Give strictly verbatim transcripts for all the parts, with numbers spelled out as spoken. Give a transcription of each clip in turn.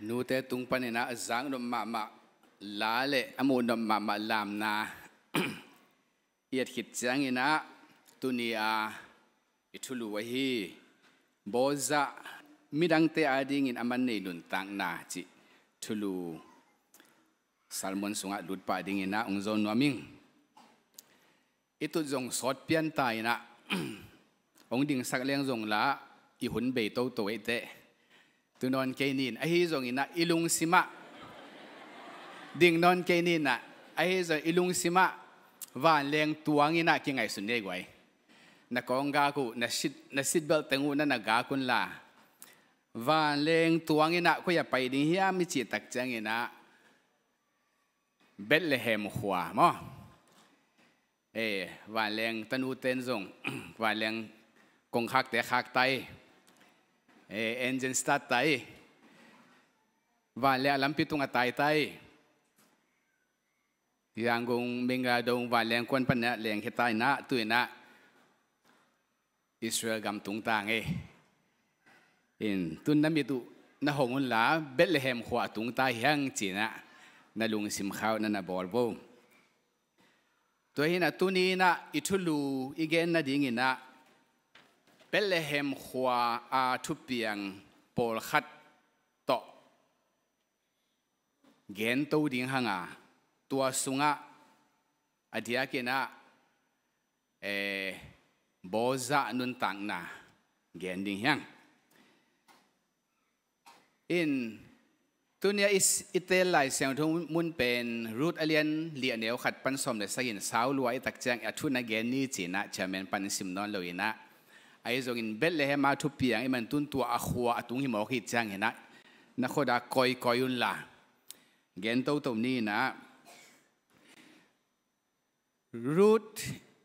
Nute tung panin ah a zaknop mahmah la le a muhnop mahmah lamna i et khit ciangin ah tuni a i thulu ahi Bawlzah, midangte adingin a man nei nuntakna cih thulu sermon sungah lut pah dingin ah hong zon nuam ing. I tut zong sawt pian ta in ah hong dingsak leng zong la i hun bei toto ei teh. Tu nawn kei nin ahi zongin ah i lungsim ah, ding nawn kei nin ah, ahi zong i lungsim ah vanleng tuang in ah kingaihsun nei guai. Na kawng gak uh, na seat, na seat belt teng uh na na gak un la, vanleng tuang in ah koi ah pai ding hiam i cih tak ciangin ah Bethlehem khua maw? Eh, vanleng tanu ten zong vanleng kongkhakte khak ta hi. Eh, engine start ta hi. Vanleng a lampi tungah tai ta hi. Yangon Mengwadong vanleng kuan pan ah leng khia ta in ah tu in ah Israel gam tung ta ngei. In tun na mit uh na hong un la Bethlehem khua a tung ta hi hang ci in ah na lungsim khau na na bawl vo. Tua hi in ah tuni in ah i thulu i gen nadingin ah Bethlehem khua a thupiang pawlkhat tawh gen to ding hang a, tua sungah a diakin ah, eh, Bawlzah nuntakna gen ding hi hang. In tuni a i s-, i teel Lai Siangtho mun pen Ruth a lian li a neu khat pan sawm le sagih in sau lua i tak ciang a thu na gen ni ci in ah chairman pan sim nawn lo in ah, ahi zongin Bethlehem a thupiang i man tun tua a khua a tung hi mawk hi ciangin ah na khuadah kawikawi un la gen toto ni in ah Ruth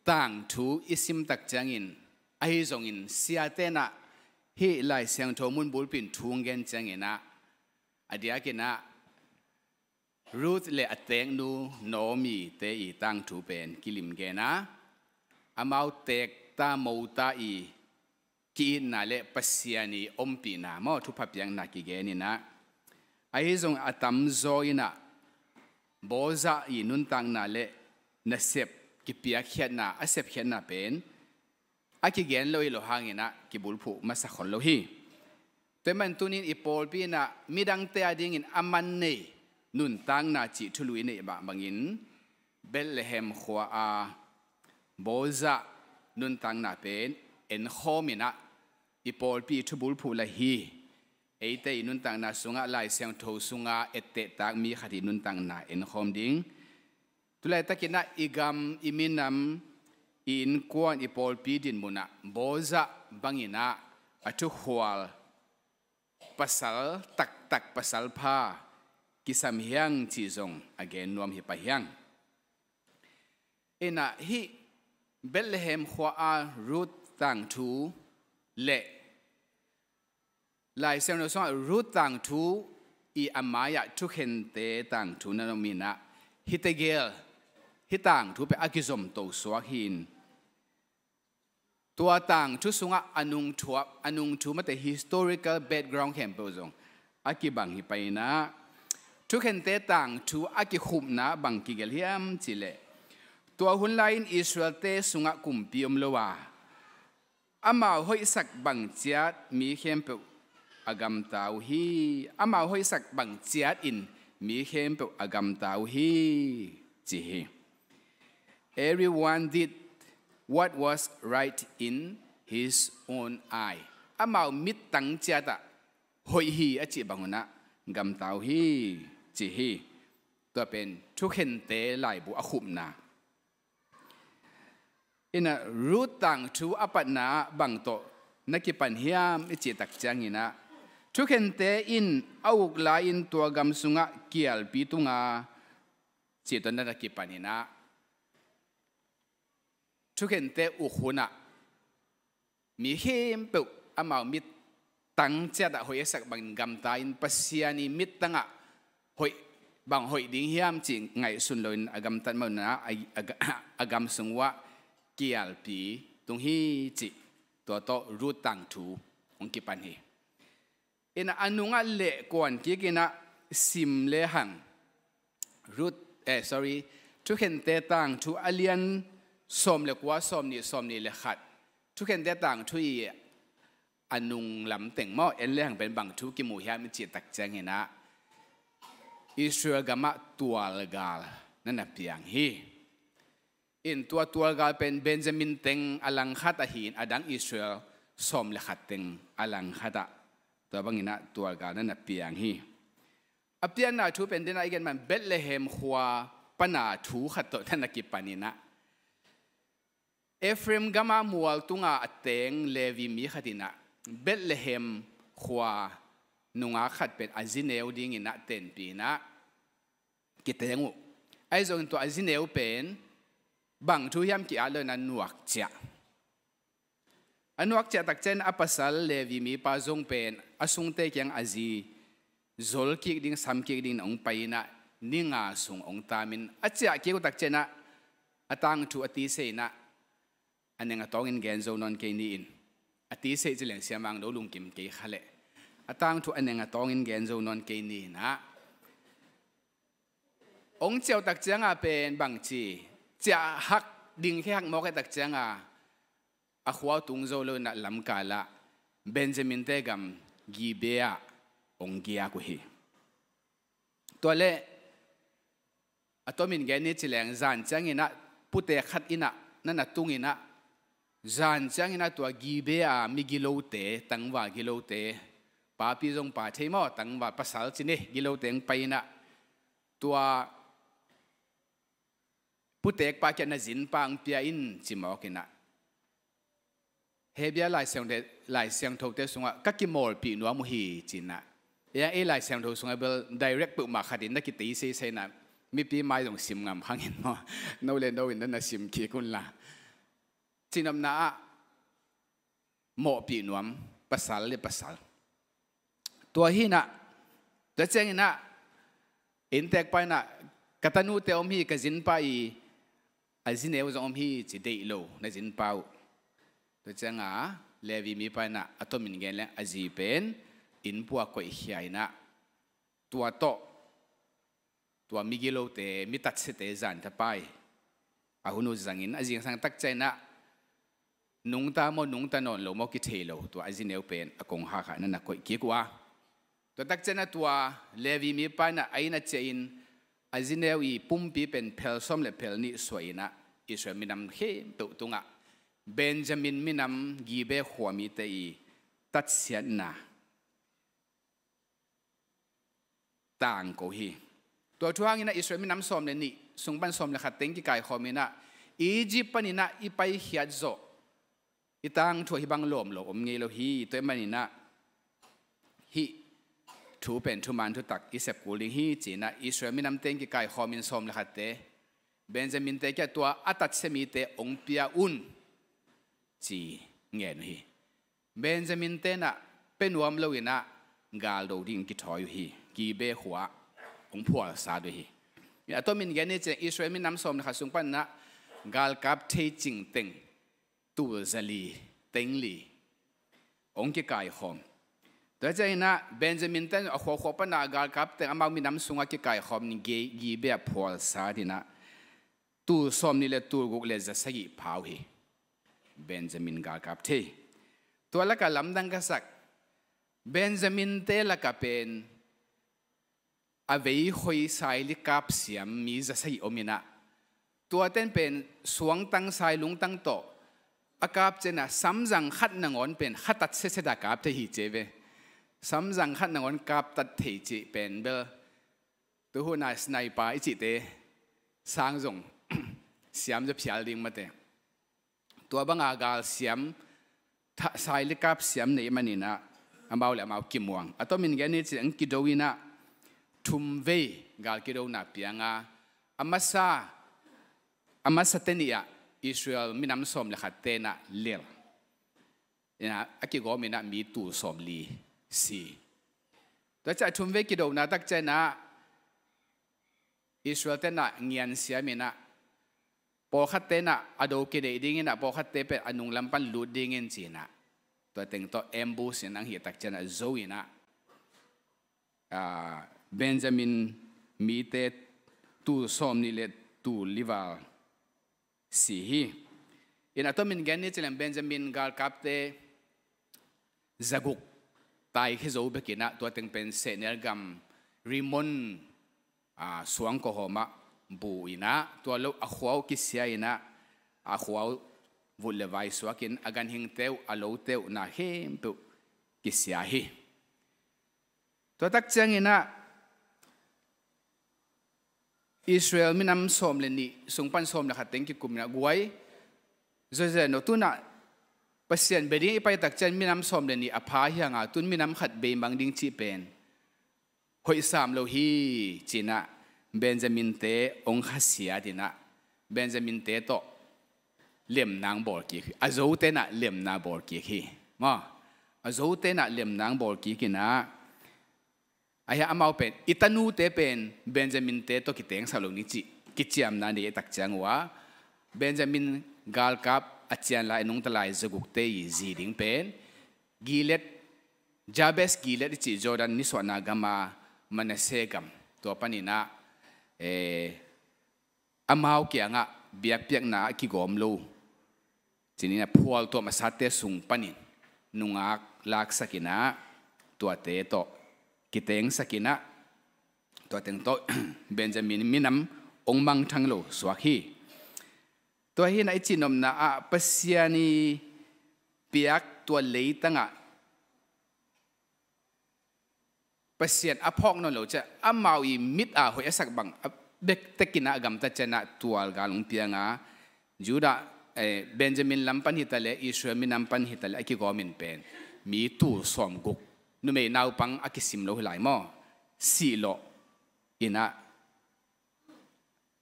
tangthu i sim tak ciangin, ahi zongin siate in ah hih Lai Siangtho mun bulpi in thu hong gen ciangin ah a diakin ah Ruth le a teeknu Naomi te i tangthu pen kilim gen a, amau teek ta mo ta i ki-itna le Pasian i ompihna maw, thupha piakna kigen in ah, ahi zong a tamzaw in ah Bawlzah i nuntakna le nasep kipiakkhiatna, a sepkhiatna pen a kigen lo hi lo hangin ah kibulphuh masa khol lo hi. Tua ahih man tunin i pawlpi in ah midangte adingin a man nei nuntakna cih thulu i neih mah bangin Bethlehem khua a Bawlzah nuntakna pen enkhawm in ah i pawlpi i thubulphuh la hi. Eite i nuntakna sungah Lai Siangtho sunga ettehtak mi khat i nuntakna enkhawm ding. Tulaitakin ah i gam, i minam, i innkuan, i pawlpi dinmun ah Bawlzah bangin ah a thukhual pasal taktak, pasal pha kisam hi hang cih zong a gen nuam hi pah hi hang. In ah hih Bethlehem khua a Ruth tangthu le Lai Siangtho sungah Ruth tangthu i a mai-ah Thukhente tangthu na om in ah, hih tegel, hih tangthu pen a kizom to suak hi in, tua tangthu sungah a nungthu, a nungthu mate historical background khempeuh zong a kibang hi pah in ah, Thukhente tangthu a kikhupna bang kigelh hiam cih leh, tua hun lai-in Israel-te sungah kumpi om lo a, amau hoihsak bang ciat mi khempeuh a gamta uh hi. Amau hoihsak bang ciat in mi khempeuh a gamta uh hi, ci hi. Everyone did what was right in his own eye. Amau mittang ciat ah hoih hi a cih bang un ah gamta uh hi, ci hi. Tua pen Thukhente laibu a khupna. In ah Ruth tangthu a patna ah bang tawh na kipan hiam i cih tak ciangin ah, Thukhente in a uk lai-in tua gam sungah kialpi tung a, cih tawh na na kipan in ah, Thukhente uk hun ah mi khempeuh amau mittang ciat ah hoih a sak bangin gamta in, Pasian i mittang ah hoih, bang hoih ding hiam cih ngaihsun loin a gamtat mah un ah, a, a, a gam sung uah kialpi tung hi cih, tua tawh Ruth tangthu hong kipan hi. Ina a nungah leh kuan kik ina sim lehang Ruth, eh, sorry, Thukhente tangthu a lian sawm le kua, sawm nih, sawm nih le khat. Thukhente tangthu i a nung lam teng maw, en lehang pen bang thu kimu hiam i cih tak ciang ina Israel gamah tualgal na na piang hi. In tua tualgal pen Benjamin teng a langkhat ahi in, a dang Israel sawm le khat teng a langkhat ah. Tua bang ina tualgal na na piang hi. A pianna thu pen dena i gen man Bethlehem khua pana thu khat tawh na na kipan ina Ephraim gama mual tunga a teng Levi mi khat ina Bethlehem khua nungak khat pen a zineu ding ina tenpi ina kiteng uh. Ahi zongin tua a zineu pen bang thu hiam ki-at lo ina nuak ciah. A nuak ciah tak ciang a pasal Levi mipa zong pen a sungte kiang a zi zol kik ding, sam kik ding na hong pai ina ni nga sung hong tamin a ciah kik uh tak ciang a tangthu a tise ina a neng a tawngin gen zo nawn kei ni in. A tise ci leng siamang lo lungkim kei kha leh a tangthu a neng a tawngin gen zo nawn kei ni ina hong ciah uh tak cianga pen bang ci, ciah hak ding khe hak mawk e tak cianga a khua tung zo lo ina lamkal ah Benjamin te gam Gibea ah hong giak uh hi. Tua leh a tomin gen ni ci leng zan ciang ina putek khat ina na na tung ina zan ciang ina tua Gibea migilote, tangval gilote, papi zong pa thei maw, tangval pasal ci ni, gilote hong pai ina tua putekpa kiang na zinpa hong pia in ci mawk ina Hebrew Lai Siangtho, Lai Siangthote sungah ka kimawlpih nuam uh hi ci ina. Ei Lai Siangtho sungah bel direct peuhmah khat in na kitei seisei ina mipi mai zong sim ngam khang in maw, no le no in na na sim kik un la. Cinopna ah mawhpih nuam pasal le pasal. Tua hi ina tua ciang ina inntekpa ina ka tanute om hi, ka zinpa i a zineu zong om hi ci deih lo na zinpa uh. Tua cianga Levi mipa ina a tomin gen leng a zi pen innpua koihkhia ina tua tawh tua migilote, mi tatsiate zan tapai a hun uh zangin a zingsang tak ciang ina nungta maw nungta nawn lo maw kithei lo tua a zineu pen a kongkhak ah na na koih kik uh a. Tua tak ciang ina tua Levi mipa ina a inn ah ciah in a zineu i pumpi pen phel sawm le phel nih suah ina Israel minam khempeuh tungah Benjamin minam Gibe khuamite i tatsiatna tangko hi. Tua thu hang ina Israel minam sawm le nih sung pan sawm le khat teng kikaikhawm ina Egypt pan ina i paikhiat zawh i tangthu ah hih bang lawm lo om ngei lo hi. Tua ahih man ina hih thu pen thuman thutak i sep kul ding hi ci ina Israel minam teng kikaikhawm in sawm le khatte Benjamin te kiang tua a tatsia mite hong pia un ci ngen uh hi. Benjamin te ina pia nuam lo ina galdo ding kithawi uh hi. Gibe khua hong phualsat uh hi. A tomin gen ni ciang Israel minam sawm le khat sung pan ina galkap thei cing teng tul za li, teng li hong kikaikhawm. Tua ciang ina Benjamin te a khuakhua pan ina galkap teng amau minam sungah kikaikhawm in Gi-, Gibe ah phualsat ina tul sawm nih le tul guk le za sagih pha uh hi. Benjamin galkap thei. Tua lakah lamdang ka sak. Benjamin te lakah pen a vei khoi saili kap siam mi za sagih om ina tua ten pen suangtang sailungtang tawh a kap ciang ina samzang khat nangawn pen khatat sese da kap thei hi ci ve. Samzang khat nangawn kap tat thei cih pen bel tu hun a sniper i cihte sang zong siam za phial ding mate. Tua banga gal siam, tha-, saili kap siam nei man ina amau le amau kimuang. A tomin gen ni ciang kido ina thum vei gal kidona piang a, a masa, a masa te ni ah Israel minam sawm le khat te ina lel ina a kigawm ina mi tul sawm li si. Tua ciang thum vei kidona tak ciang ina Israel te ina ngian siam ina pawlkhat te ina a do kideih ding ina pawlkhat te pen a nunglam pan lut ding in ci ina tua teng tawh ambush ina hong hih tak ciang ina zo ina Benjamin mite tul sawm nih le tul li val si hi. In a tomin gen ni cileng Benjamin galkapte zaguk taikhia zo bekin ah tua teng pen sehnel gam Rimmon suangkawhawm ah bu in ah tua lo a khua uh kisia in ah a khua uh vut le vai suakin a ganhingte uh a lote uh na khempeuh kisia hi. Tua tak ciangin ah Israel minam sawm le nih sung pan sawm le khat teng kikum in ah guai, Joseph no tun ah Pasian bia ding i pai tak ciang minam sawm le nih a pha hi hang a, tun minam khat bei mang ding cih pen hoih sam lo hi ci-in ah Benjamin-te hong khasiat in ah Benjamin-te tawh lemna hong bawl kik hi. A Zote in ah lemna bawl kik hi maw. A Zote in ah lemna hong bawl kik in ah ahi a, amau pen i tanute pen Benjamin-te tawh kitengsak lo ni cih kiciamna nei a tak ciang uh a, Benjamin galkap a cian lai a nungta lai zagukte i zi ding pen Gilead, Jabes Gilead i cih Jordan nisuahna gam a Manasseh gam, tua panin ah amau kiangah biakpiakna a kigawm lo, ci-in ah phual tuam a sate sung panin nungak laksak in ah tuate tawh kitengsak in ah tua teng tawh Benjamin minam hong mangthang lo suak hi. Tua hi in ah i cihnopna ah Pasian i piak tua leitang ah Pasian a phawk nawn lo ciah amau i mit a hoih a sak bang a bek tekin ah a gamtat ciang ah tualgal hong piang a, Judah, Benjamin lam pan hi ta leh Israel minam pan hi ta leh a kigawm in pen mi tul sawm guk, numei naupang a kisim lo hi lai maw, sih lawh in ah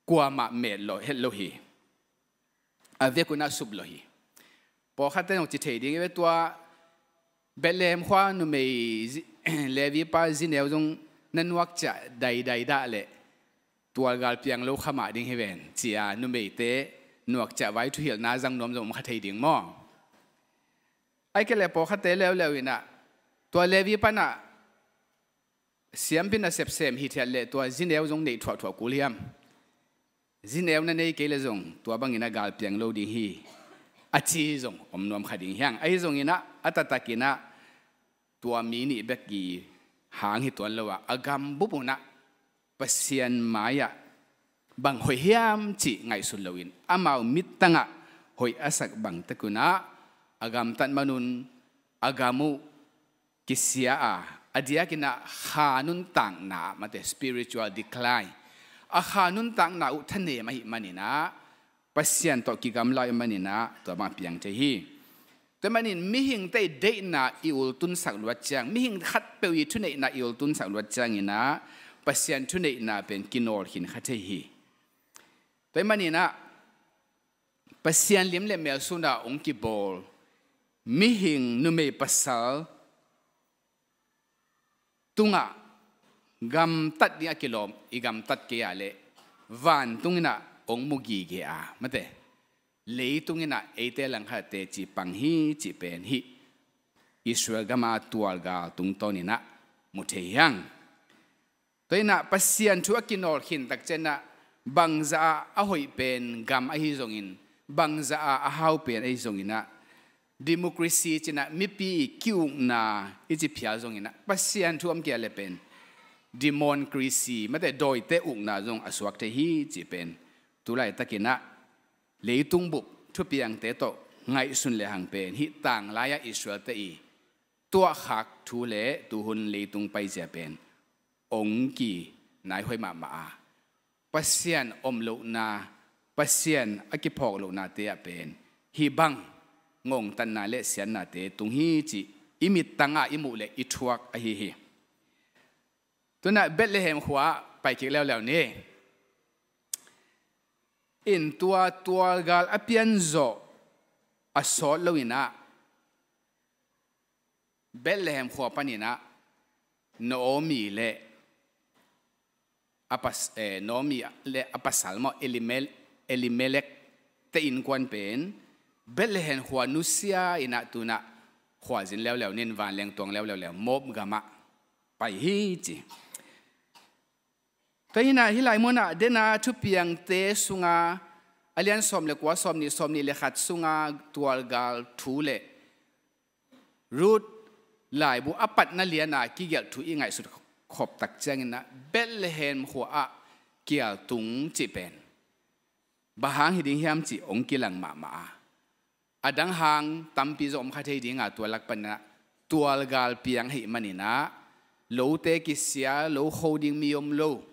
kuamah met lawh het lo hi. A vek un ah sup lawh hi. Pawlkhatte zong ci thei ding hi ve, tua Bethlehem khua numei Levi pa zineu zong na nuakciah daidai dah leh tualgal piang lo kha mah ding hi ven ci-a numeite nuakciah vai thuhilhna zang nuam zong om kha thei ding maw. Ahih kei leh pawlkhatte leuleu in ah tua Levi pan ah siampi nasep sem hithiat leh tua zineu zong neih thuahthuah kul hiam? Zineu na nei kei leh zong tua bangin a gal piang lo ding hi, a ci zong om nuam kha ding hi hang. Ahi zongin ah a taktakin ah tua mi nih bek i hang hi tuan lo a, a gambup un ah Pasian mai-ah bang hoih hiam cih ngaihsun loin amau mittang ah hoih a sak bang tek un ah a gamtat man un a gam uh kisia a, a diakin ah kha nuntakna, mate, spiritual decline, a kha nuntakna uh thanem ahih manin ah Pasian tawh kigamla ahih manin ah tua bang a piang thei hi. Tua ahih manin mihingte i deihna i ultunsak luat ciang, mihing khatpeuh i thuneihna i ultunsak luat ciangin ah Pasian thuneihna pen kinawl khin kha thei hi. Tua ahih manin ah Pasian lim le mel sun a hong kibawl mihing numei pasal tungah gamtat ding a kilawm i gamtat kei a leh vantung in ah hong mu gige a, mate, leitung in ah eite langkhat teci pang hi cih pen hih Israel gam a tualgal tungtawn in ah mu thei hi hang. Tua in ah Pasian thu a kinawl khin tak ciang ah bangzah a a hoih pen gam ahi zongin, bangzah a a hau pen ahi zongin ah, democracy ci-in ah mipi i ki-ukna i ci phial zongin ah Pasian thu om kei a leh pen demoncracy, mate, dawite ukna zong a suak thei hi cih pen tu laitakin ah leitung bup thupiangte tawh ngaihsun lehang pen hih tanglai-a Israel-te i tuahkhak thu le tuhun leitung paizia pen hong kinaihhuai mahmah a, Pasian om lohna, Pasian a kiphawk lohnate ah pen hih bang ngongtatna le siatnate tung hi cih i mittang ah i muh le i thuak ahi hi. Tu-in ah Bethlehem khua-ah pai kik leuleu ni. In tua tualgal a pianzawh a sawt lo-in ah Bethlehem khua panin ah Naomi le a pas-, eh, Naomi le a pasal maw, Elimel-, Elimelek te innkuan pen Bethlehem khua nusia in ah tu-in ah khualzin leuleu ni, vanleng tuang leuleu le Moab gamah pai hi ci. Tua hi-in ah hih lai munah dena Thupiangte sunga a lian sawm le kua, sawm nih, sawm nih le khat sunga tualgal thu le Ruth laibu a patna liana kigelh thu i ngaihsut khop tak ciangin ah Bethlehem khua ah kial tung cih pen bang hang hi ding hiam cih hong kilang mahmah a, a dang hang tampi zong om kha thei ding a, tua lak panin ah tualgal piang ahih manin ah lote kisia, lo kho ding mi om lo,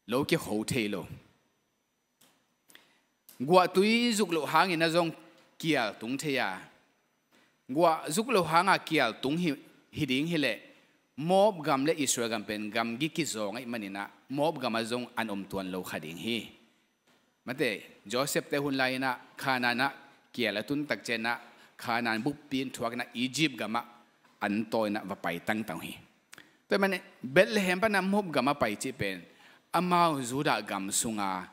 lo kikho thei lo. Guahtui zuk loh hangin ah zong kial tung thei a, guah zuk loh hanga kial tung hi, hi ding hileh Moab gam le Israel gam pen gamgi kizawng ahih manin ah Moab gamah zong an om tuan lo kha ding hi. Mate, Joseph te hun lai-in ah Kanaan ah kial a tun tak ciangin ah Kanaan buppi in thuakin ah Egypt gamah an tawi-in ah va pai tangtang uh hi. Tua ahih manin Bethlehem panin ah Moab gamah pai cih pen amau Judah gam sunga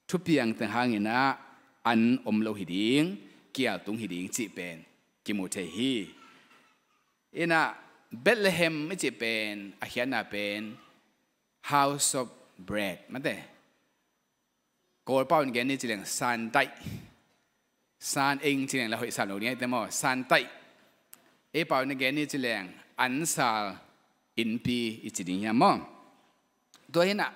thupiang teng hangin ah an om lo hi ding, kial tung hi ding cih pen kimu thei hi. In ah Bethlehem i cih pen a khiatna pen House of Bread, mate. Kawlpau in gen ni ci leng santaih, san eng ci leng la hoih sam lo ding ahih teh maw, santaih. Eipau in gen ni ci leng ansal innpi i ci ding hiam maw? Tua hi-in ah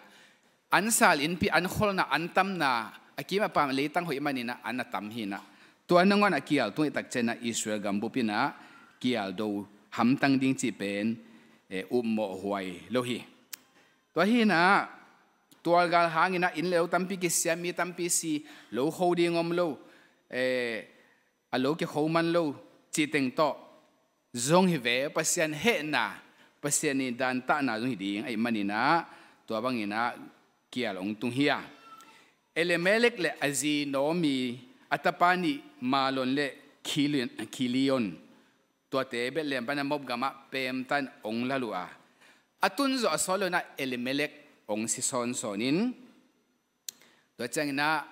ansal innpi, an kholna, an tamna, a kim a pam leitang hoih manin ah an a tam hi-in ah, tua nangawn ah kial tung ahih tak ciangin ah Israel gambup in ah kial do hamtang ding cih pen, eh, upmawh huai lo hi. Tua hi-in ah tualgal hangin ah inn le lo tampi kisia, mi tampi si, lo kho ding om lo, eh, a lo kikho man lo cih teng tawh zong hi ve, Pasian hehna, Pasian ii dantahna zong hi ding ahih manin ah tua bangin ah kial hong tung hi a, Elimelek le a zi Naomi, a tapa nih Mahlon le Kilion, Kilion, tuate Bethlehem panin ah Moab gamah peemtan hong lal uh a, a tun zawh a sawt lo-in ah Elimelek hong si sawnsawn in, tua ciangin ah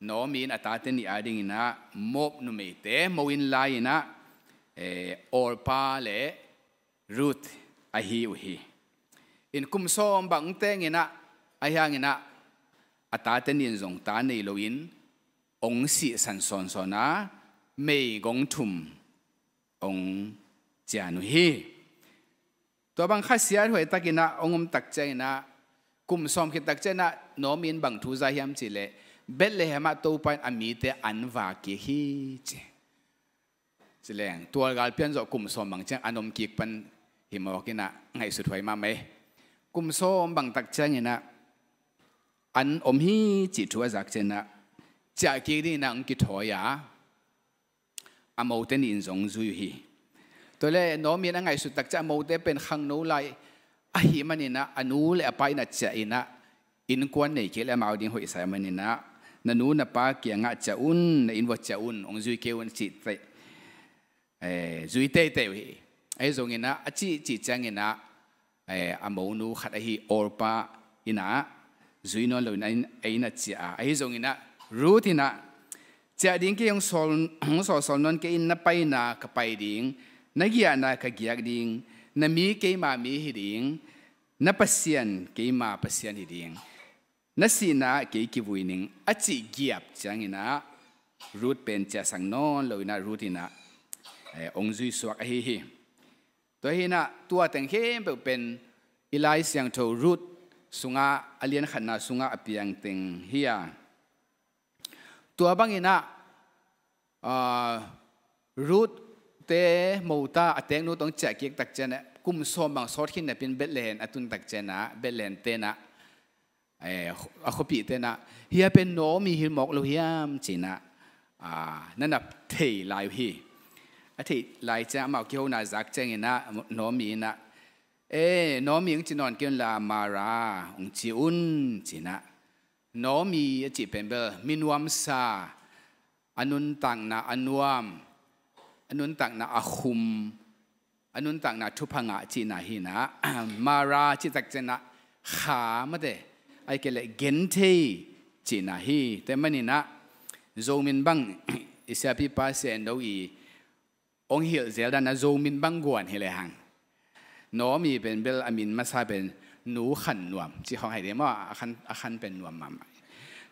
Naomi in a tate nih adingin ah Moab numeite mo in lai-in ah, eh, Orpah le Ruth ahi uh hi. In kum sawm bang tengin ah, ahi hangin ah a tate nih in zong ta nei loin hong sihsan sawnsawn a, meigong thum hong cian uh hi. Tua bang khasiathuai takin ah hong om tak ciangin ah, kum sawm khit tak ciangin ah Naomi in bang thu za hiam cih leh, Bethlehem ah Topa in a mite an vak kik hi ci. Ci leng tualgal pian zawh kum sawm bang ciang an om kik pan hi mawk in ah ngaihsut huai mahmah hi. Kum sawm bang tak ciangin ah an om hi cih thu a zak ciangin ah ciah kik dingin ah hong kithawi a, a mote nih in zong zui uh hi. Tua leh Naomi in a ngaihsut tak ciang a mote pen khangno lai ahih manin ah a nu le a pa inn ah ciah in ah, innkuan nei kei leh amau ding hoihsa ahih manin ah, na nu na pa kiangah ciah un, na inn vuah ciah un, hong zui kei un cih teh, eh, zui teitei uh hi. Ahi zongin ah a cih cih ciangin ah, eh, a monu khat ahi Orpah inn ah zui nawn loin a inn, a inn ah ciah a, ahi zongin ah Ruth in ah, ciah ding kei, hong sawl, hong sawlsawl nawn kei in, na paina ka pai ding, na giahna ka giak ding, na mi keima mi hi ding, na Pasian keima Pasian hi ding, na sihna ah kei kivui ning, a cih giap ciangin ah Ruth pen ciahsak nawn loin ah Ruth in ah, eh, hong zuisuak ahi hi. Tua hi-in ah tua teng khempeuh pen i Lai Siangtho Ruth sungah, a lian khatna sungah a piang teng hi a, tua bangin ah, ah, Ruth te mota a teknu tawh hong ciah kik tak ciangin ah kum sawm bang sawt khin napi-in Bethlehem a tun tak ciangin ah Bethlehem te in ah, eh, a khuapihte in ah, hia pen Naomi hi mawk lo hiam ci-in ah, ah, na na thei lai uh hi. A theih lai ciang amau kihona zak ciangin ah Naomi in ah, eh, Naomi hong ci nawn kei unla Mara hong ci un ci-in ah, Naomi a cih pen bel mi nuamsa, a nuntakna a nuam, a nuntakna a khum, a nuntakna thupha ngah cihna hi-in ah, Mara cih tak ciangin ah kha mate, ahih kei leh genthei cihna hi. Tua ahih manin ah Zomi in bang i siapipa Sia En Do i hong hilh zel dan ah Zomi in bang guan hi lehang, Naomi pen bel a min masa pen Nu Khan Nuam ci khawng hi ding maw, a khan, a khan pen nuam mahmah.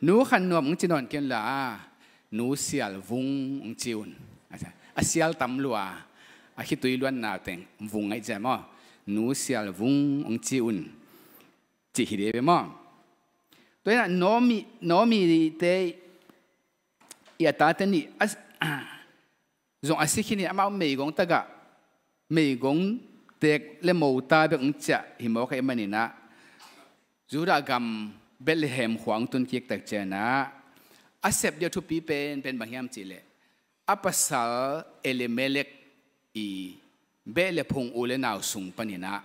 Nu Khan Nuam hong ci nawn kei un la, Nu Sial Vung hong ci un. A sial tam lua, a khitui luanna teng vung ahi cia maw. Nu Sial Vung hong ci un. Ci hi ding ve maw. Tua hi a Naomi, Naomi te i a tate nih a, zong a si khin hi, amau meigong tagah, meigong tek le mota bek hong ciah hi mawk ahih manin ah, Judah gam Bethlehem khua hong tun kik tak ciangin ah, a sep ding a thupi pen, pen bang hiam cih leh, a pasal Elimelek i beh le phung u le nau sung panin ah,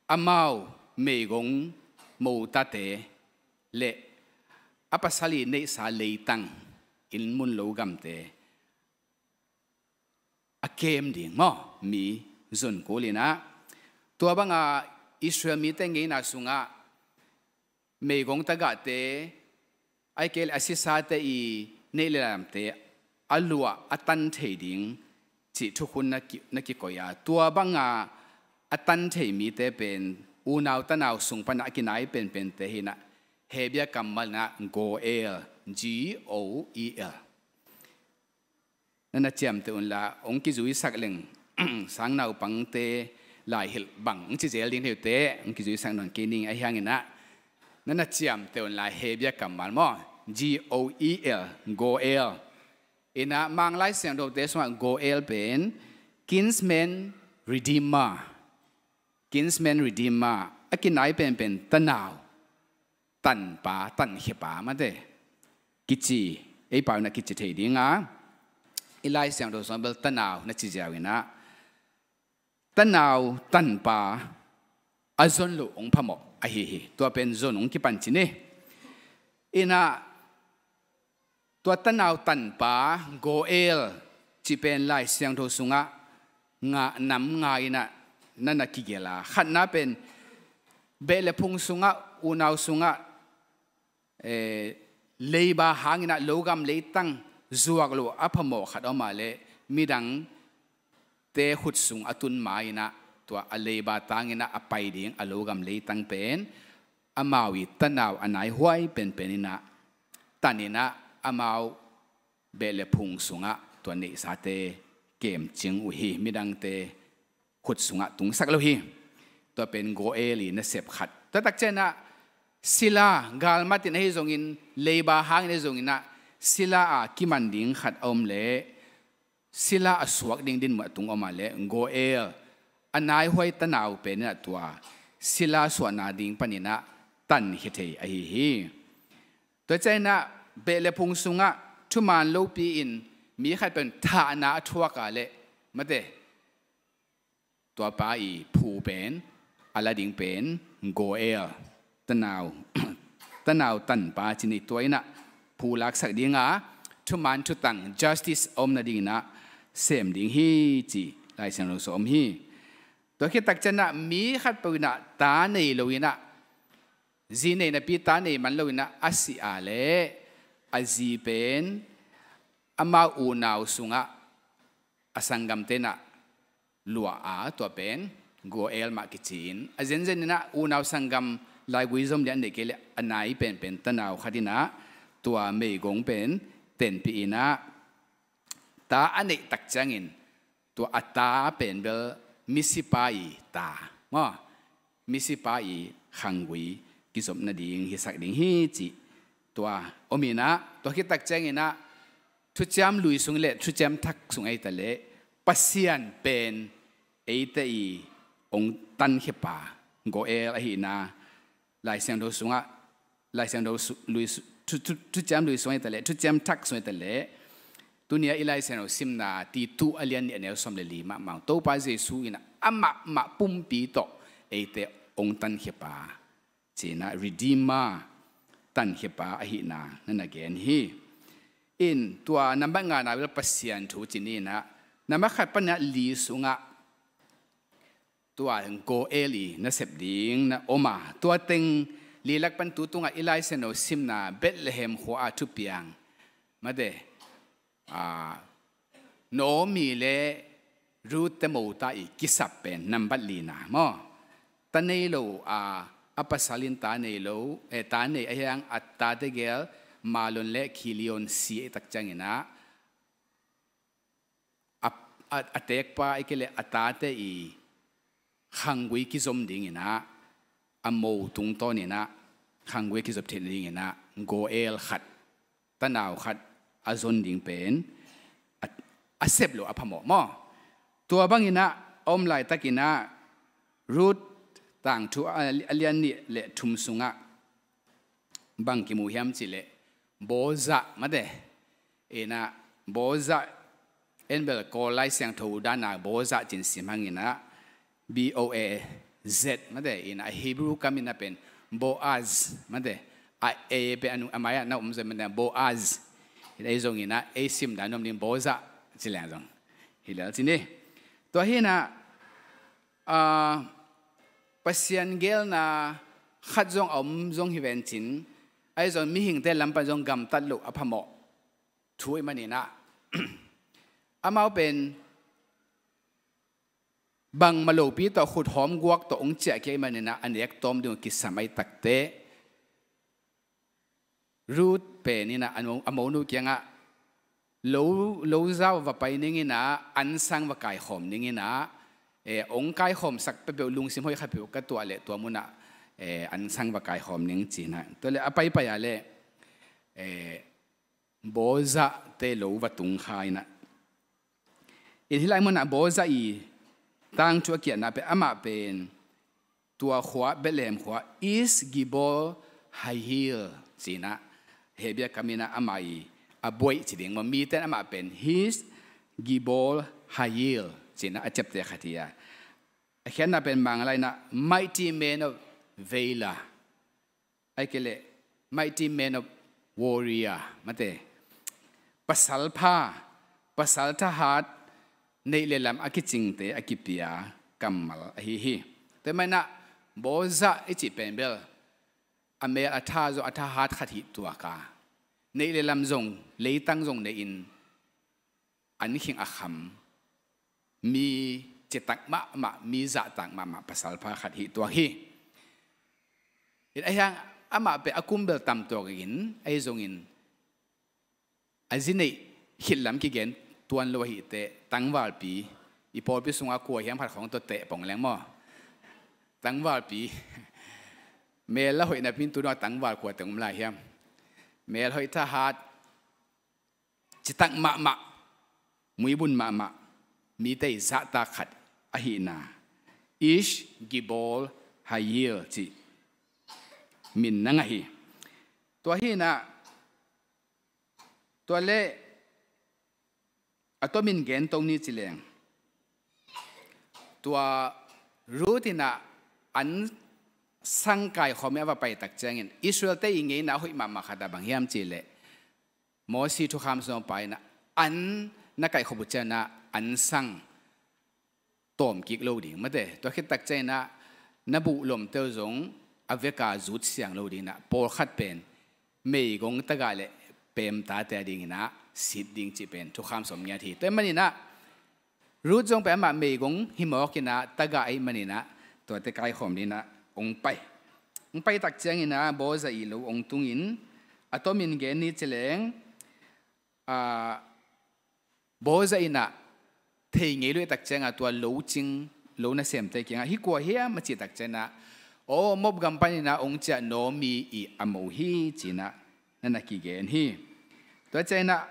amau meigong motate le a pasal i neihsa leitang, inn mun lo gamte a kem ding maw, mi zun kul in ah. Tua banga Israel mite ngeina sungah meigong tagahte, ahih kei leh a sisate i neih le lamte a luah a tan thei ding cih thukhun na ki, na kikoih a, tua banga a tan thei mite pen unau tanau sung pana a kinai penpente hi in ah, Hebia kammal in ah Goel, G O E L. Na na ciamteh un la, hong kizuisak leng, sang naupangte lai hilh bang hong ci zel ding thei uh teh, hong kizuisak nawn kei ning. Ahi hangin ah, na na ciamteh un la, Hebia kammal maw, G O E L, Goel. In ah, Mang Lai Siangthote sungah Goel pen kinsman redeemer, kinsman redeemer, a kinai penpen tanau, tanpa, tankhiapa mate kici, ei pau in ah kici thei ding a, i Lai Siangtho sungah bel tanau na ci ziau in ah, tanau tanpa a zon loh hong phamawh ahi hi. Tua pen zon hong kipan ci ni. In ah, tua tanau tanpa Goel cih pen Lai Siangtho sungah nga, nam nga in ah na na kigelh a, khatna pen beh le phung sungah, unau sungah, eh, leiba hangin ah logam leitang zuak loh a phamawh khat om a leh, midangte khut sung a tun ma in ah, tua a leiba tangin ah a pai ding a logam leitang pen amau i tanau a naihuai penpen in ah tan in ah, amau beh le phung sungah tua neihsate kemcing uh hi, midangte khut sungah tungsak lo hi. Tua pen Goel i nasep khat. Tua tak ciangin ah sila, galmatin ahi zongin, leiba hangin ahi zongin ah, sila a kiman ding khat a om leh, sila a suak ding dinmun a tung om a leh, Goel, a naihuai tanau pen in ah tua sila suahna ding panin ah tankhia thei ahi hi. Tua ciangin ah beh le phung sungah thuman lopi-in mi khat pen thahna a thuak a leh, mate, tua pa i phu pen a la ding pen Goel, tanau, tanau tanpa ci ni. Tua in ah phu laksak ding a, thuman thutang, justice a om nadingin ah sem ding hi ci Lai Siangtho sung om hi. Tua khit tak ciangin ah mi khatpeuh in ah ta nei lo in ah, zi nei napi ta nei man lo in ah a si a leh, a zi pen amau unau sungah a sanggamte in ah luah a, tua pen Goel mah kici in, a zenzen in ah unau sanggam laigui zom lian nei kei leh a nai penpen tanau khat in ah tua meigong pen tenpih in ah, ta a neih tak ciangin tua a ta pen bel misipa i ta maw, misipa i khanggui kizop nading hisak ding hi cih tua om in ah, tua khit tak ciangin ah Thuciam Lui sung le Thuciam Thak sung ahi ta leh, Pasian pen eite i hong tankhiapa Goel ahihna Lai Siangtho sungah, Lai Siangtho su-, lui su-, thu, thu, Thuciam Lui sung ahi ta leh, Thuciam Thak sung ahi ta leh, tuni a i Lai Siangtho simna Titu a lian nih a neu sawm le li mahmah, Topa Jesu in ah amahmah pumpi tawh eite hong tankhiapa, ci in ah Redeemer, tankhiapa ahihna na na gen hi. In tua nambat ngana bel Pasian thu ci ni in ah, nambat khat pan in ah li sungah tua Goel i nasep ding na om a, tua teng li lak pan tu tungah i Lai Siangtho simna Bethlehem khua a thupiang, mate, ah, Naomi le Ruth te mota i kisap pen nambat lina maw. Ta nei lo a, a pasal in ta nei lo, eh, ta nei a hiang a tate gel Mahlon le Kilion si i tak ciangin ah, a, a, a tekpa i kile a tate i khanggui kizom dingin ah, a mo tungtawnin ah khanggui kizop theih dingin ah, Goel khat, tanau khat a zon ding pen a, a sep lo a phamawh maw. Tua bangin ah a om laitakin ah Ruth tangthu a, a lian nih le thum sungah bang kimu hiam cih leh Boaz mate. In ah Boaz en bel Kawl Lai Siangtho dana Boaz cin sim hangin ah B O A Z mate. In ah Hebrew kam in ah pen Boaz mate. A A pen a mai ah na om zia mate Boaz. In ah ei zongin ah ei sim dan om ding Boaz ci leng zong hi lel ci ni. Tua hi in ah, ah, Pasian gelna khat zong a om zong hi ven cin, ahi zong mihingte lam pan zong gamtat loh a phamawh thu ahih manin ah, amau pen bangmah lopi tawh khuthawm guak tawh hong ciahkik ahih manin ah, a nek tawm ding uh kisam ahih takteh Ruth pen in ah a mo, a monu kiangah lo, lo zau va pai ning in ah, ansang va kaikhawm ning in ah, eh, hong kaikhawmsak peuhpeuh, lungsim hoih khat peuh ka tuah leh tua munah, eh, ansang va kaikhawm ning ci in ah. Tua leh a paipai ah leh, eh, Boaz te lo va tung kha in ah. In hih lai munah Boaz i tangthu a kiatna pen amah pen tua khua, Bethlehem khua, Ish Gibol Hayil ci in ah, Hebrew kam in ah amah i a buaih ci ding maw, mite in amah pen Ish Gibol Hayil ci in ah a ciapteh khat hi a. A khiatna pen Mang lai in ah mighty man of valor, ahih kei leh mighty man of warrior mate. Pasal pha, pasal thahat, neih le lam a kicingte a kipia kammal ahi hi. Tua ahih manin ah Boaz i cih pen bel a mel a tha zong a thahat khat hi tuak a, neih le lam zong, leitang zong nei in, an khing a kham, mi citak mahmah, mi zahtak mahmah pasal pha khat hi tuak hi. In ah hiang amah pen a kum bel tam tuak in, ahi zongin a zi neih khit lam kigen tuan lo ahih teh, tangvalpi, i pawlpi sungah kua hiam khat khawng tawh teh pong leng maw. Tangvalpi, mel a hoih napi in tu dong a tangval kua teng om lai hiam. Mel hoih, thahat, citak mahmah, muibun mahmah, mite i zahtak khat ahihna, Ish Gibol Hayil cih min nang ahi. Tua hi in ah, tua leh a tomin gen to ni ci leng, tua Ruth in ah ansang kaikhawm in a va pai tak ciangin, Israel-te i ngeina a hoih mahmah khat ah bang hiam cih leh, Mosi thukham sungah pai in ah an na kaihkhop uh ciangin ah ansang tawm kik lo ding mate. Tua khit tak ciangin ah na buh lomte uh zong a vek a zut siang lo ding in ah, pawlkhat pen meigong tagah le peemtate a dingin ah sit ding cih pen thukham sawm ngiat hi. Tua ahih manin ah Ruth zong pen amah meigong hi mawk in ah, tagah ahih manin ah, tuate kaikhawm dingin ah hong pai. Hong pai tak ciangin ah Boaz i lo hong tungin, a tomin gen ni ci leng, ah, Boaz in ah thei ngei lo ahih tak ciangin ah tua lo cing, lo nasemte kiangah, "Hih kua hiam?" a cih tak ciangin ah, "Aw, Moab gam panin ah hong ciah Naomi i a mo hi," ci-in ah na na kigen hi. Tua ciangin ah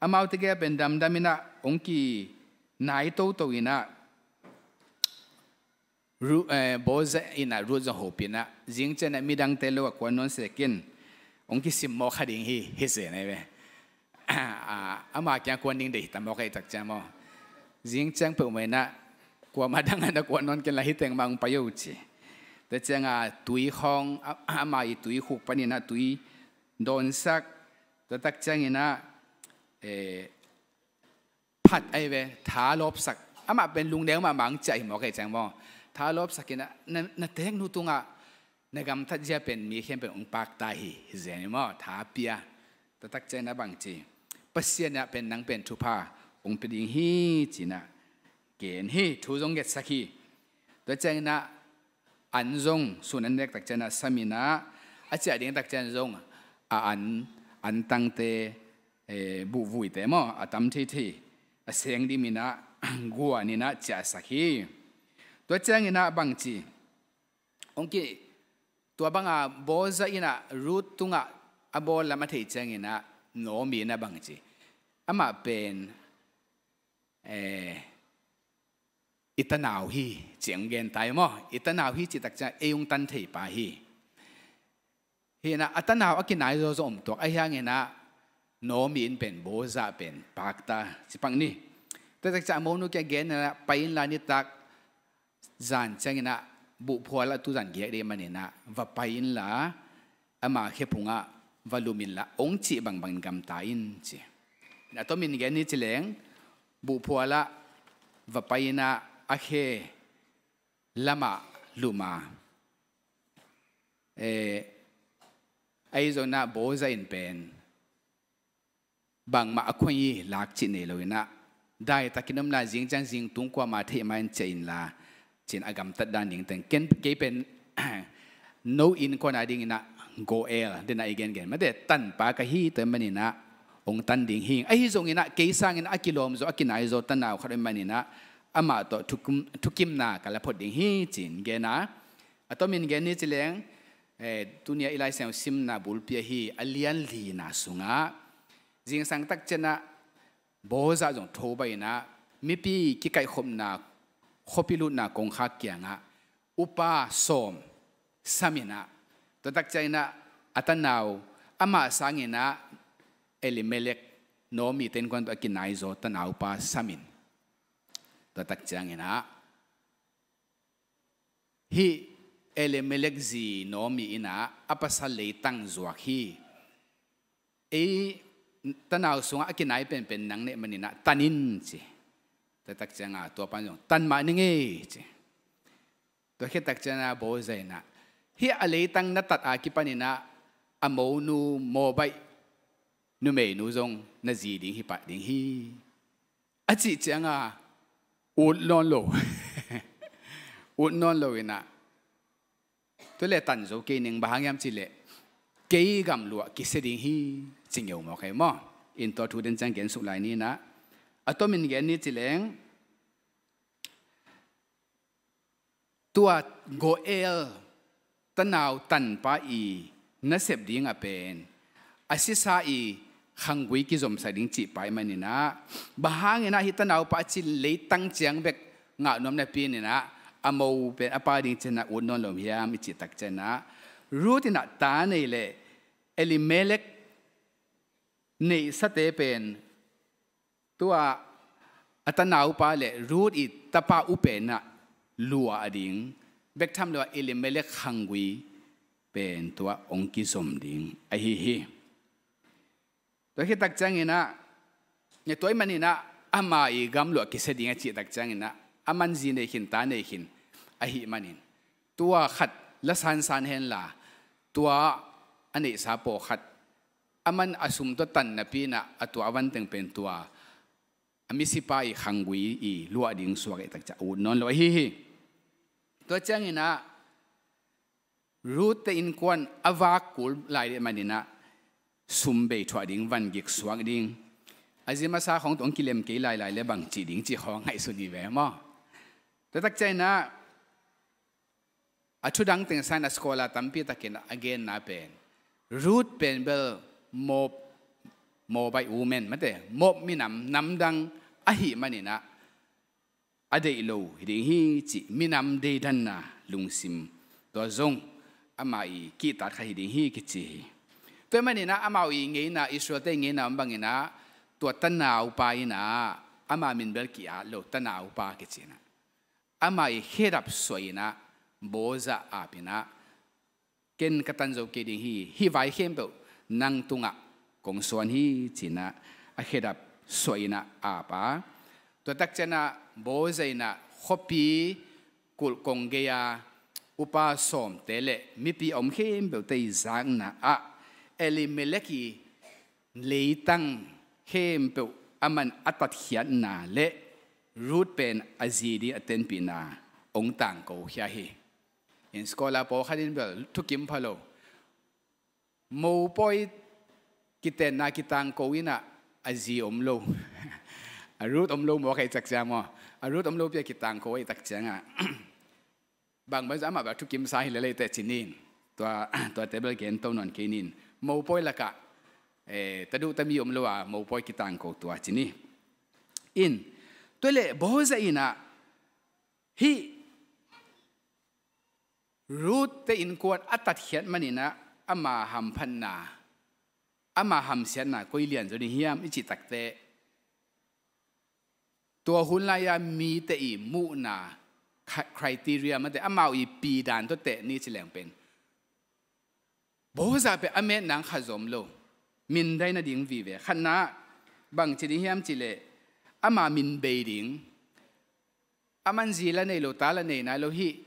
amaute gel pen damdam in ah hong kinai toto in ah, Ru-, eh, Boaz in ah Ruth zong hopih in ah, "Zing ciang ah midangte lo ah kuan nawn sek in, hong kisimmawh kha ding hi," hi zen ahi ve. Ah, ama kiang kuan ding deih hi ta mawk ahih tak ciang maw, zing ciang peuhmah in ah kuamah dang ah na kuan nawn kei in la, hih teng mah hong pai o ci. Tua ciang ah tui khawng, a-, ama i tuikhuk panin ah tui dawnsak. Tua tak ciangin ah, eh, phat ahi ve, tha lawpsak. Amah pen lungneu mahmah hong ciah hi mawk ahih ciang maw, tha lawpsak in ah, "Na, na teeknu tungah na gamtat zia pen mi khempeuh in hong pakta hi," hi zen hi maw, tha pia. Tua tak ciangin ah bang ci, "Pasian in ah pen nang pen thupha hong pia ding hi," ci-in ah gen hi, thu zong ngetsak hi. Tua cianginah an zong sun an nek tak cianah saminah a ciah ding tak cian zong a an, an tangte, eh, buhvuite maw, a tam thei thei a seng diminah guaninah ciahsak hi. Tua cianginah bangci hong ki, tua banga Boaz inah Ruth tungah a bawl lam a thei cianginah Naomi inah bangci, amah pen, eh, i tanau hi, ci hong gen tai maw? I tanau hi cih tak ciang ei hong tan thei pa hi. Hinah a tanau a kinai zawzaw om tuak ahi hanginah Naomi in pen Boaz pen pakta ci pak ni. Tua tak ciang a monu kiang gen inah pai inla nitak zan cianginah buhphualah tuzan giak dih maninah va pai inla ama khe phungah va lum inla hong cih bangbangin gamta in ci. A tomin gen ni ci leng buhphualah va pai inah a khe lamah luma, eh, ahi zonah Boaz in pen bangmah a khuai lak cih nei loinah daitakin omla zing ciang zing tung kuama theih ma in ciah inla cin a gamtat dan ding teng ken kei pen no innkuan a dinginah Goel denah i gengen mate tanpa ka hi tua maninah hong tan ding hi. Ahi zonginah kei sanginah a kilawm zaw a kinai zaw tanau khat om maninah amah tawh thukim, thukimna ka la phot ding hi cin gena. A tomin gen ni ci leng, eh, tunia i Lai Siangtho simna bulpi ahi a lian lina sungah zingsang tak cianah Boaz zong tho bainah mipi kikaihkhopna khuapi lutna kongkhak kiangah upa sawm saminah tua tak cianginah a tanau amah sanginah Elimelek Naomi te innkuan tawh a kinai zaw tanaupa samin tua tak cianginah hih Elimelek zi Naomi inah a pasal leitang zuak hi. Ei tanau sungah a kinai penpen nang neih maninah tan in ci. Tua tak cianga tua pan zong tan mah ning ei ci. Tua khit tak cianga Boaz inah hih a leitang na tat a kipaninah a monu Moabite numeinu zong na zi ding hi pah ding hi. A cih cianga ut nawn lo. Ut nawn lo inah tua le tan zo kei ning bang hang hiam cih leh kei gamluah kisia ding hi ci ngeu mawk hi maw? In tua thu den ciang gen suk lai ninah a tomin gen ni ci leng tua Goel tanau tanpa i nasep dingah pen a sisa i khanggui kizomsak ding cih pai maninah bang hanginah hih tanaupa a cin leitang ciang bek ngah nuam napi inah a mo pen a pa ding cianah ut nawn lo hiam i cih tak cianah Ruth inah ta nei leh Elimelek neihsate pen tua a tanaupa le Ruth i tapa u penah lua a ding bek tham lo a Elimelek khanggui pen tua hong kizom ding ahi hi. Tua khit tak cianginah tua i maninah ama i gamluah kisia ding a cih tak cianginah a man zi nei khin ta nei khin ahi manin tua khat la sansan henla tua a neihsa pawlkhat a man a sum tua tan napi inah a tua a van teng pen tua a misipa i khanggui i luah ding suak i tak ciang ut nawn lo ahi hi. Tua cianginah Ruth te innkuan a vak kul lai dih maninah sum bei thuah ding van gik suak ding a zi masa khawng tawh hong kilem kei lailai le bang cih ding cih khawng ngaihsun hi ve maw? Tua tak cianginah a thudang teng sanginah scholar tampi takin a genna pen Ruth pen bel Moab, Moabite woman mate Moab minam namdang ahi maninah a deih lo hi ding hi cih minam deidanna lungsim tua zong ama i kihtak khat hi ding hi kici hi. Tua i maninah amau i ngeina Israel te i ngeina om banginah tua tanaupa inah ama min bel ki-at lo tanaupa kici inah ama i khedap suah inah Boaz ap inah ken ka tan zo kei ding hi. Hih vai khempeuh nang tungah kong suan hi cinah a khedap suah inah ap a. Tua tak cianah Boaz inah khuapi kulh kong gei-a upa sawmte le mipi a om khempeuhte i zakna ah Elimelek i leitang khempeuh a man a tatkhiatna le Ruth pen a zi ding a tenpihna hong tangko khia hi. In scholar pawlkhat in bel thukim pha lo. Mopawi kitenna kitangko in ah a zi om lo. A Ruth om lo maw, ka hih tak ciang maw. A Ruth om lo pi a kitangko ahih tak ciangah, bangbang amah bel thukimsa hi lel ei teh ci ni. Tua, tuate bel gen to nawn kei ni. Mopawi lakah, eh, taduh tami om lo a, mopawi kitangko tua ci ni. In, tua leh Boaz in ah, hih Ruth te innkuan a tatkhiat manin ah ama hamphatna, ama hamsiatna koi lianzaw ding hiam i cih tak teh, tua hun lai-a mite i muhna, cri-, criteria mate, amau i pi dan tawh teh ni ci leng pen, Boaz pen a metna khat zong om lo. Mindai nading vive. Khatna, bang ci ding hiam cih leh, ama min bei ding. Aman zi la nei lo, ta la nei nai lo, hih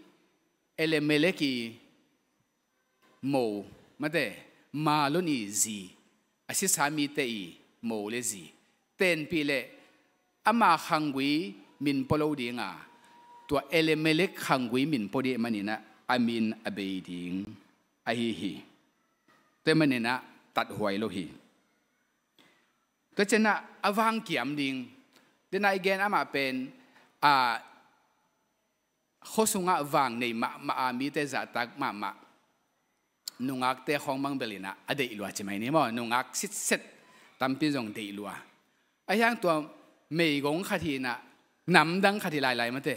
Elimelek i mo, mate, Mahlon i zi, a sisa mite i mo le zi tenpih leh, ama khanggui min pua lo ding a, tua Elimelek khanggui min pua ding manin ah a min a bei ding ahi hi. Tua manin ah tathuai lo hi. Tua ciangin ah a vangkiam ding, den a i gen amah pen, a, khua sungah vang nei mahmah a, mite zahtak mahmah nungakte khawng bang bel in ah a deih lua ci mai ni maw, nungak sitset tampi zong deih lua. Ahi hang tua meigong khat hi in ah, namdang khat hi lailai mate,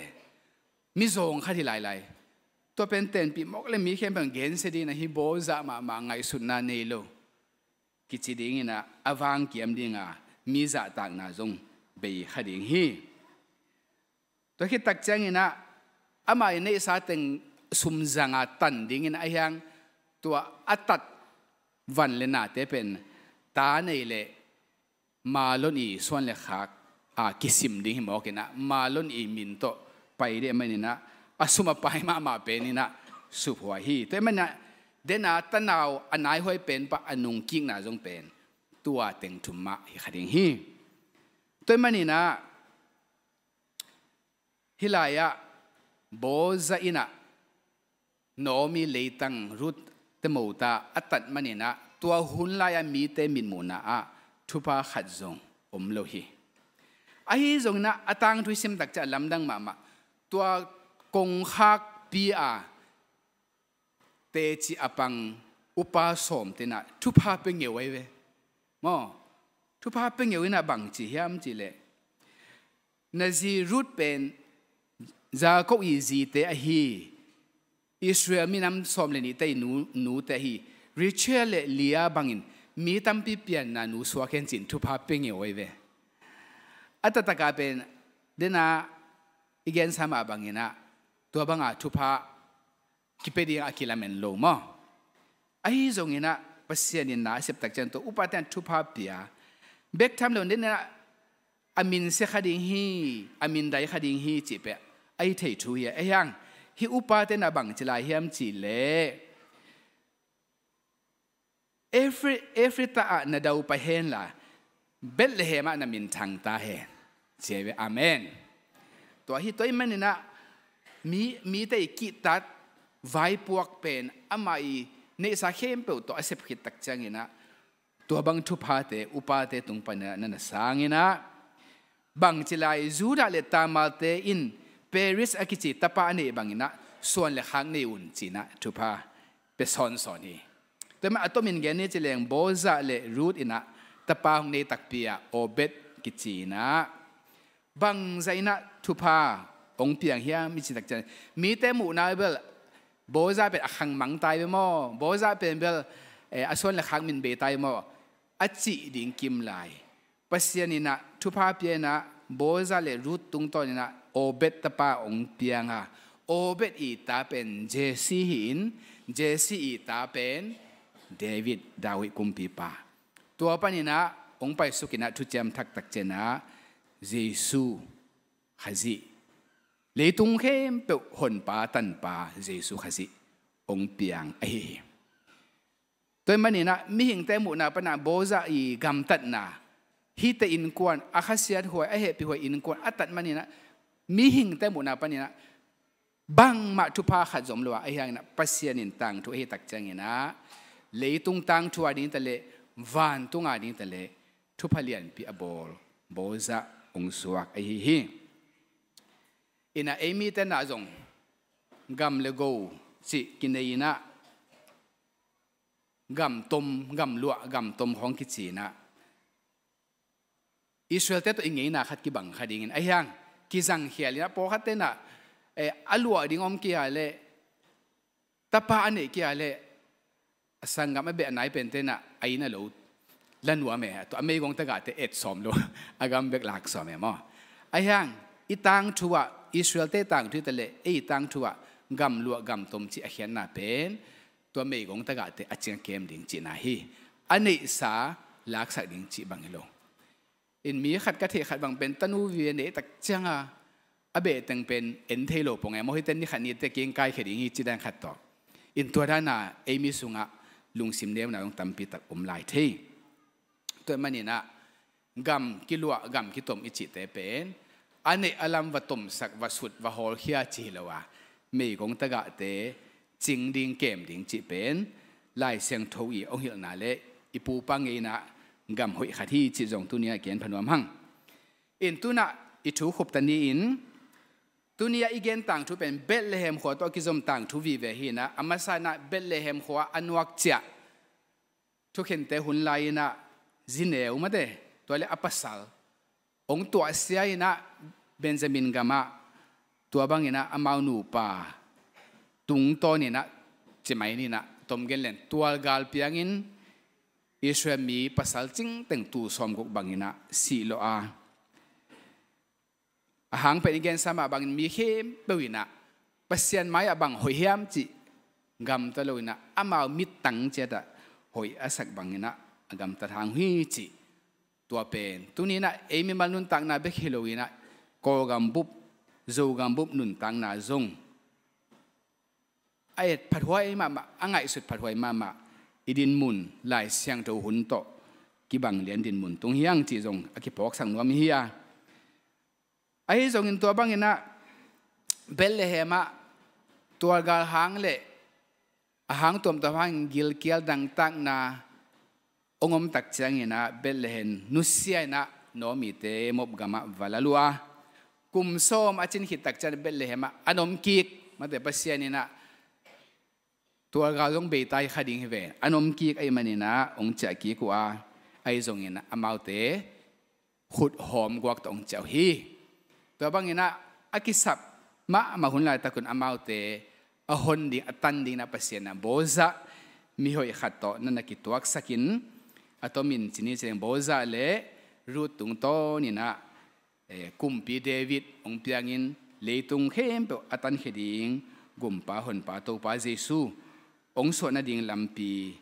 mizawng khat hi lailai. Tua pen tenpih mawk leh mi khempeuh in gensia ding in ah, hih Boaz mahmah, ngaihsutna nei lo kici ding in ah, a vangkiam ding a, mi zahtakna zong bei kha ding hi. Tua khit tak ciangin ah, amah i neihsa teng sum zang a tan ding in ah, ahi hang tua a tat van le nate pen ta nei leh Mahlon i suan le khak a kisim ding hi mawk in ah, Mahlon i min tawh pai ding manin ah, a sum a pai mahmah pen in ah suphuai hi. Tua manin ah, den a tanau a naihuai pen pah a nungkikna zong pen tua teng thum mah hi kha ding hi. Tua manin ah, hih lai-ah Boaz in ah Naomi leitang Ruth te mota a tat manin ah, tua hun lai-a mite mitmuhna ah thupha khat zong om lo hi. Ahi zongin ah, a tangthu i sim tak ciang a lamdang mahmah, tua kongkhakpi a teci a pang upa sawmte in ah thupha pia ngeu ahi ve. Maw, thupha pia ngeu in ah bang ci hiam cih leh, na zi Ruth pen Jakob i zite ahi, Israel minam sawm le nihte i nu, nute ahi Rachel le Leah bangin mi tampi pianna nu suak hen ci-in thupha pia ngeu ahi ve. A taktak a pen, den a i gensa mah bangin ah, tua bang a thupha kipia ding a kilamen lo maw. Ahi zongin ah, Pasian in na a sep tak ciang tua upate in ah thupha pia bek tham lo, den in ah a min sia kha ding hi, a min dai kha ding hi cih pen a hi thei thu hi a. Ahi hang, hih upate in ah bang ci lai hiam cih leh, Efri-, Efrata ah na daupai hen la, Bethlehem ah na min thang ta hen, ci ahi ve. Amen. Tua hi, tua ahih manin ah mi, mite i kihtak vaipuak pen amah i neihsa khempeuh tawh a sep khit tak ciangin ah, tua bang thuphate upate tung panin ah na na sang in ah, bang ci lai, Judah le Tamar-te in Perez a kici tapa a neih bangin ah suan le khak nei un ci-in ah thupha pia sawnsawn hi. Tua mah a tomin gen ni ci leng, Boaz le Ruth in ah tapa hong nei takpi a, Obed kici in ah. Bangzah in ah thupha hong piang hiam i cih tak ciang, mite muhna bel Boaz pen a khangmang ta hi ve maw, Boaz pen bel, eh, a suan le khak min bei ta hi maw, a cih ding kim lai. Pasian in ah thupha pia in ah, Boaz le Ruth tungtawnin ah Obed tapa hong piang a, Obed i ta pen Jesse hi-in, Jesse i ta pen David, David kumpipa. Tua panin ah hong paisuk in ah Thuciam Thak tak ciangin ah Jesu Khazih, leitung khempeuh honpa tanpa Jesu Khazih hong piang ahi hi. Tua ahih manin ah mihingte muhna pan ah Boaz i gamtatna, hihte innkuan, a khasiathuai, a hehpihhuai innkuan a tat manin ah mihingte muhna paninah bangmah thupha khat zom lo a, ahi hanginah Pasian in tangthu ahi tak cianginah leitung tangthu a ding taleh vantunga ding taleh thupha lianpi a bawl Bawlzah hong suak ahi hi. Inah ei mite nah zong gam le go cih kinei inah gam tom, gam luah, gam tom khawng kici inah Israelte tawh i ngeina khat kibang kha dingin ahi hang kizangkhial inah pawlkhatte nah, eh, a luah ding om kia leh tapa a neih kia leh a sanggam a beh a nai pente nah a inn a lo la nuam e, tua a meigong tagahte et sawm lo a gam bek lak sawm e maw. Ahi hang i tangthu ah, Israelte tangthu hi taleh ei tangthu ah gam luah gam tom cih a khiatna pen tua meigong tagahte a cing a kem ding cihna hi. A neihsa laksak ding cih bang hi lo. In mi khat ka theih khat bang pen tanu vive neih tak cianga a behteng pen en thei lo pong e maw, hihte ni khat nite kingkaikhia ding hi ci dan khat tawh. In tua dana ei mi sungah lungsim neuna zong tampi tak om lai thei. Tua maninah gam kiluah gam kitom i cihte pen a neih a lam va tomsak, va sut, va hawlkhia ci hi lo a, meigong tagahte cing ding kem ding cih pen Lai Siangtho i hong hilhna le i pupa ngeina gam hoih khat hi cih zong tuni-ah gen pha nuam hang. In tunah i thu khupta ni-in tuni-ah i gen tangthu pen Bethlehem khua tawh a kizom tangthu vive hi inah, a masa inah Bethlehem khua a nuak ciah thukhente hun lai inah zineu mate, tua le a pasal hong tuahsia inah Benjamin gamah, tua banginah amau nupa tungtawn inah cimai ninah tomgen len tualgal piangin Israel mi pasal cingteng tul sawmguk banginah sih lawh a, a hang pen i gensa mah bangin mi khempeuh inah Pasian mai-ah bang hoih hiam cih gamta lo inah amau mittang ciatah hoih a sak banginah a gamtat hang hi cih. Tua pen tuni inah ei mimal nuntakna bek hi lo inah Kawlgam bup, Zogam bup nuntakna zong a et phathuai mahmah, a ngaihsut phathuai mahmah i dinmun Lai Siangtho hun tawh kibang lian dinmun tung hi hang cih zong a kiphawksak nuam hi a. Ahi zongin tua banginah Bethlehem ah tualgal hang le a hang tuamtuam hangin gilkial dangtakna hong om tak cianginah Bethlehem nusia inah Naomi-te Moab gamah va la lua. Kum sawm a cin khit tak cian Bethlehem ah an om kik, mate, Pasian inah tualgal zong bei ta hi kha ding hi ve, an om kik ahih maninah hong ciah kik uh a, ahi zongin amaute khut hawm guak tawh hong ciah uh hi. Tua banginah a kisap mahmah hun laitakun amaute a hon ding, a tan ding inah Pasian inah Bawlzah mihoih khat tawh na na kituaksakin a tomin cini ciang Bawlzah le Ruth tungtawn inah, eh, kumpi David hong piangin leitung khempeuh a tankhia ding Gumpa Honpa Topa Jesu hong suah nading lampi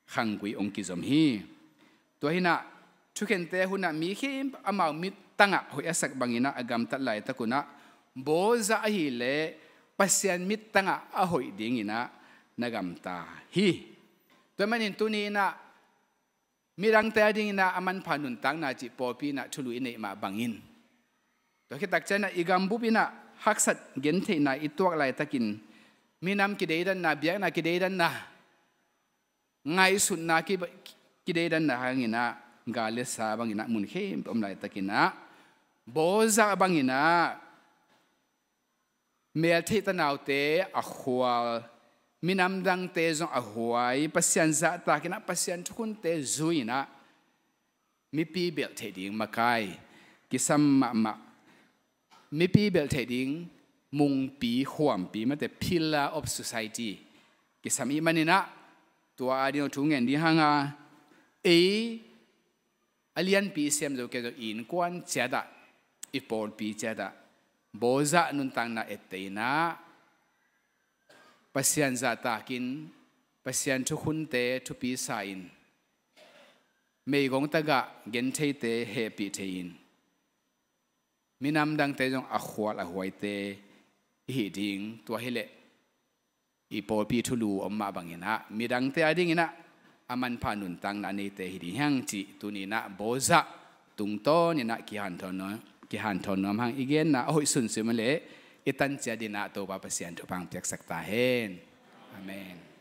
khanggui hong kizom hi. Tua hinah thukhente hunah mi khempeuh amau mittangah hoih a sak banginah a gamtat laitakunah Bawlzah ahileh Pasian mittangah a hoih dinginah na gamta hi. Tua manin tuni inah midangte a dinginah a manpha nuntakna cih pawlpi inah thulu i neih mah bangin, tua khit tak cianah i gambup inah haksat gentheihna i tuak laitakin minam kideidanna, biakna kideidanna, ngaihsutna ki, kideidanna hanginah gal le sa banginah mun khempeuh om laitakinah Bawlzah banginah meltheih tanaute a khual, minam dangte zong a huai, Pasian zahtakinah Pasian thukhunte zui inah mipi belh theih ding makai kisam mahmah. Mipi belh theih ding mungpi, khuampi, mate, pillar of society kisam i hih maninah tua a ding thu ngen ding hanga, ei a lianpi sem zo kei zo i innkuan ciatah, i pawlpi ciatah Bawlzah nuntakna etteh inah Pasian zahtakin Pasian thukhunte thupi sa-in meigong tagah gentheite hehpih thei-in minam dangte zong a khual a huaite i hih ding, tua hileh i pawlpi thulu om mah banginah midangte a dinginah a manpha nuntakna a neite hi ding hiang cih tuninah Bawlzah tungtawninah kihanthawn nuam, kihanthawn nuam hang. I genna a hoih sunsun mah leh i tan ciat dingin ah Topa Pasian thupha piaksak ta hen. Amen.